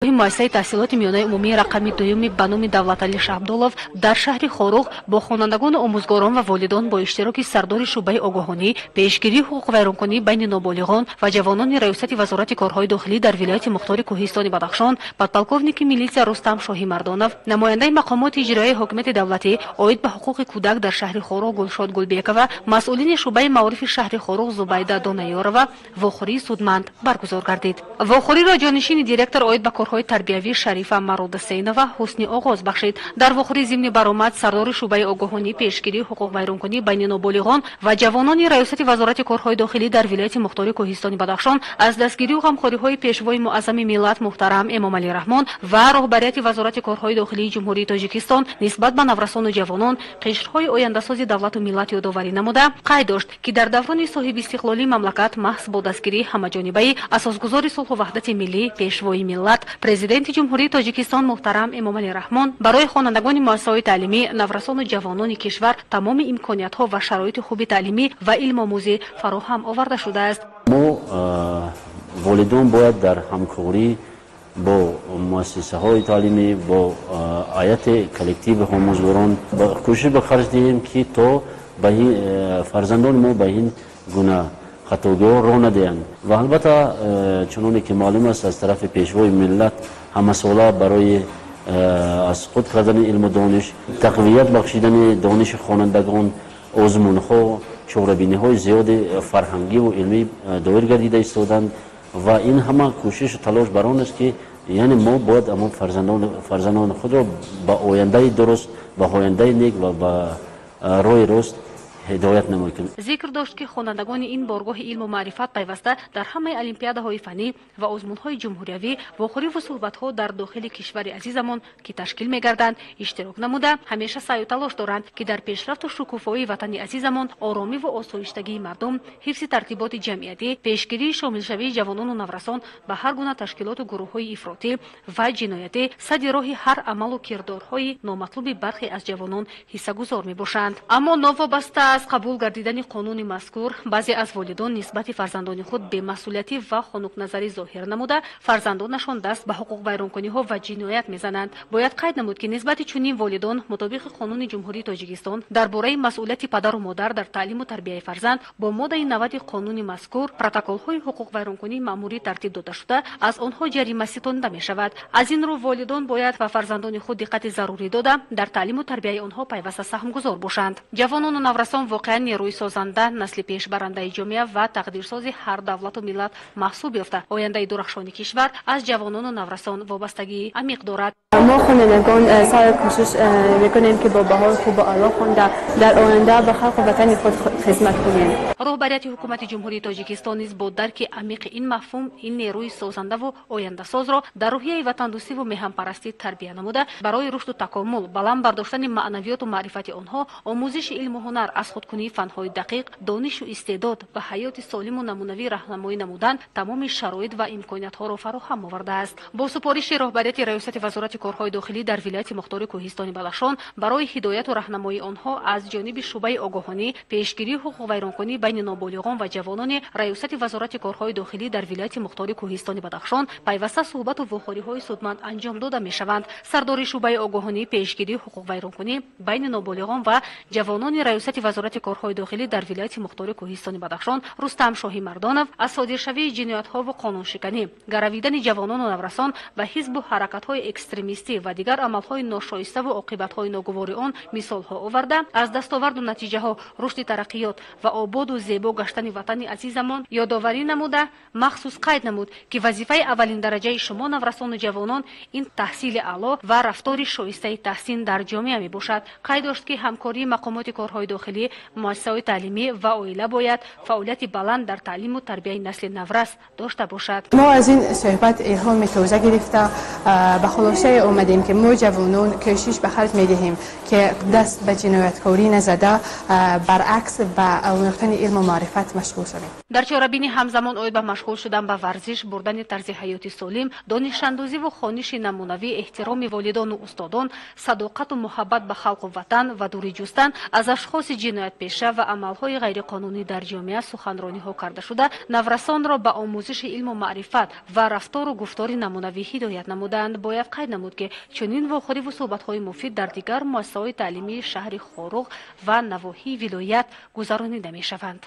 Муассисаи таҳсилоти миёнаи умумии рақами дуюми ба номи Давлатали Шаҳабдуллов дар шаҳри Хоруғ бо хонандагону омӯзгорон ва волидон бо иштироки сардори шӯъбаи огоҳонӣ, пешгирии ҳуқуқвайронкунӣ байни ноболиғон ва ҷавонони Раёсати Вазорати корҳои дохилӣ дар вилояти мухтори Кӯҳистони Бадахшон, подполковники милитсия Рустам Шоҳимардонов, намояндаи мақомоти иҷроияи ҳокимияти давлатӣ оид ба ҳуқуқи кӯдак дар шаҳри Хоруғ Гулшод Гулбекова, масъулини шӯъбаи маорифи шаҳри Хоруғ Зубайда Донаёрова вохӯрии судманд баргузор гардид. Вохӯриро ҷонишини директор оид ба корҳои тарбиявӣ Шарифа Мародасейнова ҳусни оғоз бахшид. Дар вохӯрӣ зимни баромад сардори шӯъбаи огоҳонӣ, пешгирии ҳуқуқвайронкунӣ байни ноболиғон ва ҷавонони Раёсати Вазорати корҳои дохилӣ дар вилояти мухтори Кӯҳистони Бадахшон аз дастгирию ғамхориҳои Пешвои муаззами миллат муҳтарам Эмомалӣ Раҳмон ва роҳбарияти Вазорати корҳои дохилии Ҷумҳурии Тоҷикистон нисбат ба наврасону ҷавонон, қишрҳои ояндасози давлату миллат ёдоварӣ намуда, қайд дошт, ки дар даврони соҳибистиқлолии мамлакат маҳз бо дастгирии ҳамаҷонибаи асосгузори сулҳу ваҳдати миллӣ, Пешвои миллат, Президенти Ҷумҳурии Тоҷикистон муҳтарам Эмомалӣ Раҳмон барои хонандагони муассисаҳои таълимӣ, наврасону ҷавонони кишвар тамоми имкониятҳо ва шароити хуби таълимӣ ва илмомӯзӣ фароҳам оварда шудааст. Мо волидон бояд дар ҳамкорӣ бо муассисаҳои таълимӣ, бо ҳайати коллективи омӯзгорон кӯшиш ба харҷ диҳем, ки то фарзандони мо ба ин гуна хатогиҳо роҳ надиҳанд. Ва албатта, чуноне ки маълум аст, аз тарафи Пешвои миллат ҳамасола барои аз худ кардани илму дониш, тақвият бахшидани дониши хонандагон озмунҳо, чорабиниҳои зиёди фарҳангиву илмӣ доир гардида истоданд. Ва ин ҳама кӯшишу талош бар он аст, ки яъне мо бояд ҳамон фарзандони худро ба ояндаи дуруст, ба ояндаи нек ва ба роҳи рост ҳидоят намоем. Зикр дошт, ки хонандагони ин боргоҳи илму маърифат пайваста дар ҳамаи олимпиадаҳои фаннӣ ва озмунҳои ҷумҳуриявӣ, вохӯриву суҳбатҳо дар дохили кишвари азизамон, ки ташкил мегарданд, иштирок намуда, ҳамеша саъю талош доранд, ки дар пешрафту шукуфоии ватани азизамон, оромиву осоиштагии мардум, ҳифзи тартиботи ҷамъиятӣ, пешгирии шомилшавии ҷавонону наврасон ба ҳар гуна ташкилоту гурӯҳҳои ифротӣ ва ҷиноятӣ, садди роҳи ҳар амалу кирдорҳои номатлуби бархе аз ҷавонон ҳиссагузор мебошанд. Аммо новобаста аз қабул гардидани қонуни мазкур, баъзе аз волидон нисбати фарзандони худ бемасъулиятӣ ва хунукназарӣ зоҳир намуда, фарзандонашон даст ба ҳуқуқвайронкуниҳо ва ҷиноят мезананд. Бояд қайд намуд, ки нисбати чунин волидон мутобиқи Қонуни Ҷумҳурии Тоҷикистон дар бораи масъулияти падару модар дар таълиму тарбияи фарзанд бо моддаи 90-и қонуни мазкур протоколҳои ҳуқуқвайронкунии маъмурӣ тартиб дода шуда, аз онҳо ҷарима ситонида мешавад. Аз ин рӯ волидон бояд ба фарзандони худ диққати зарурӣ дода, дар таълиму тарбияи онҳо пайваста саҳмгузор бошанд. Ҷавонону наврасон воқеан нерӯи созанда, насли пешбарандаи ҷомеа ва тақдирсози ҳар давлату миллат маҳсуб ёфта, ояндаи дурахшони кишвар аз ҷавонону наврасон вобастагии амиқ дорад. Мо хонандагон саъю кӯшиш мекунем, ки бо баҳои хубу аъло хонда, дар оянда ба халқу ватани худ хизмат кунем. Роҳбарияти ҳукумати Ҷумҳурии Тоҷикистон низ бо дарки амиқи ин мафҳум ин нерӯи созандаву ояндасозро дар рӯҳияи ватандӯстиву меҳанпарастӣ тарбия намуда, барои рушду такомул, баланд бардоштани маънавиёту маърифати онҳо, омӯзиши илму ҳунар, аз худкунии фанҳои дақиқ, донишу истеъдод, ба ҳаёти солиму намунавӣ раҳнамоӣ намудан тамоми шароит ва имкониятҳоро фароҳам овардааст. Бо супориши роҳбарияти Раёсати Вазорати корҳои дохилӣ дар вилояти мухтори Кӯҳистони Бадахшон барои ҳидояту раҳнамоии онҳо аз ҷониби шӯъбаи огоҳонӣ, пешгирии ҳуқуқвайронкунӣ байни ноболиғон ва ҷавонони Раёсати Вазорати корҳои дохилӣ дар вилояти мухтори Кӯҳистони Бадахшон пайваста суҳбату вохӯриҳои судманд анҷом дода мешаванд. Сардори шӯъбаи огоҳонӣ, пешгирии ҳуқуқвайронкунӣ байни ноболиғон ва ҷавонони Раёсати Вазорати корҳои дохилӣ дар вилояти мухтори Кӯҳистони Бадахшон Рустам Шоҳимардонов аз содиршавии ҷиноятҳову қонуншиканӣ, гаравидани ҷавонону наврасон ба ҳизбу ҳаракатҳои экстремистӣ ва дигар амалҳои ношоиставу оқибатҳои ногувори он мисолҳо оварда, аз дастоварду натиҷаҳо, рушди тараққиёт ва ободу зебо гаштани ватани азизамон ёдоварӣ намуда, махсус қайд намуд, ки вазифаи аввалиндараҷаи шумо, наврасону ҷавонон, ин таҳсили аъло ва рафтори шоистаи таҳсин дар ҷомеа мебошад. Қайд дошт, ки ҳамкории мақомоти корҳои дохилӣ, муассисаҳои таълимӣ ва оила бояд фаъолияти баланд дар таълиму тарбияи насли наврас дошта бошад. Мо аз ин суҳбат илҳоми тоза гирифта, Ба хулосае омадем, ки мо ҷавонон кӯшиш ба харҷ медиҳем, ки даст ба ҷинояткорӣ назада, баръакс ба омӯхтани илму маърифат машғул шавем. Дар чорабинӣ ҳамзамон оид ба машғул шудан ба варзиш, бурдани тарзи ҳаёти солим, донишандӯзиву хониши намунавӣ, эҳтироми волидону устодон, садоқату муҳаббат ба халқу ватан ва дурӣ ҷустан аз ашхоси ҷиноятпеша ва амалҳои ғайриқонунӣ дар ҷомеа суханрониҳо карда шуда, наврасонро ба омӯзиши илму маърифат ва рафтору гуфтори намунавӣ ҳидоят намуданд. Бояд қайд намуд, ки чунин вохӯриву суҳбатҳои муфид дар дигар муассисаҳои таълимии шаҳри Хоруғ ва навоҳии вилоят гузаронида мешаванд.